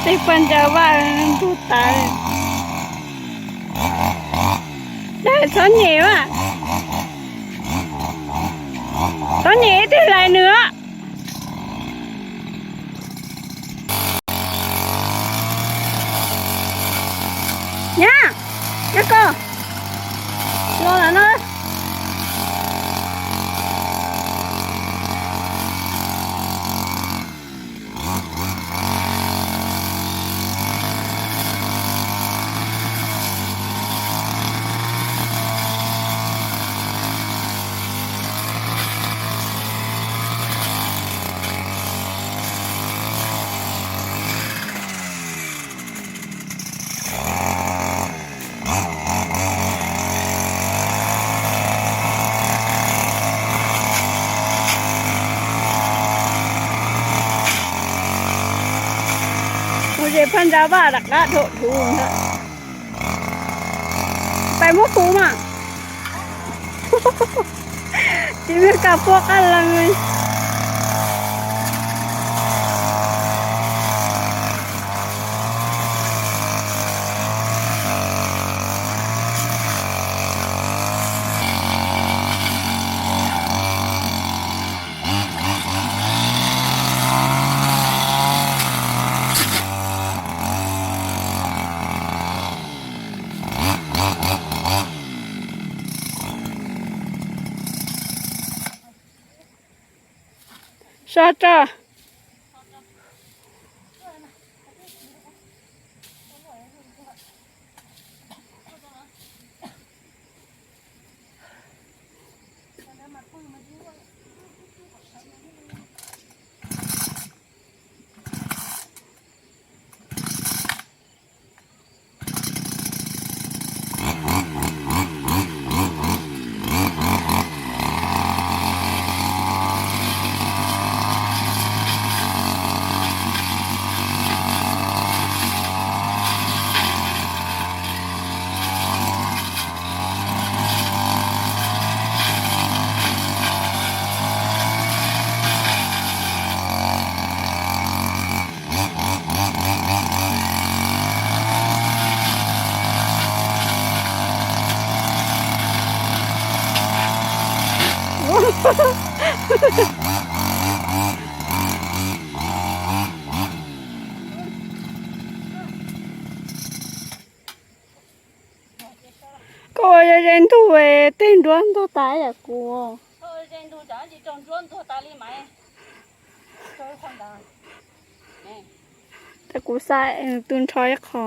Tej paj ntsa vaj ntug tas. Dag txhob nyem mas. Txhob nyem ib tug hlais nws. Nyab, nyab koj los lawm no. Ua zes phaj ntsa vaj rov qab dhau dhuv ntag. Pais muab kuv mas. Tsis muaj kab puab qab lees li. Soj tso. Koj ua yog ze ntug tej nruab ntug tas yam kuv. Ntug cas tsis raug ntsuab ntsuag tas li mas. Tab kuv xa tu nrho ib qho.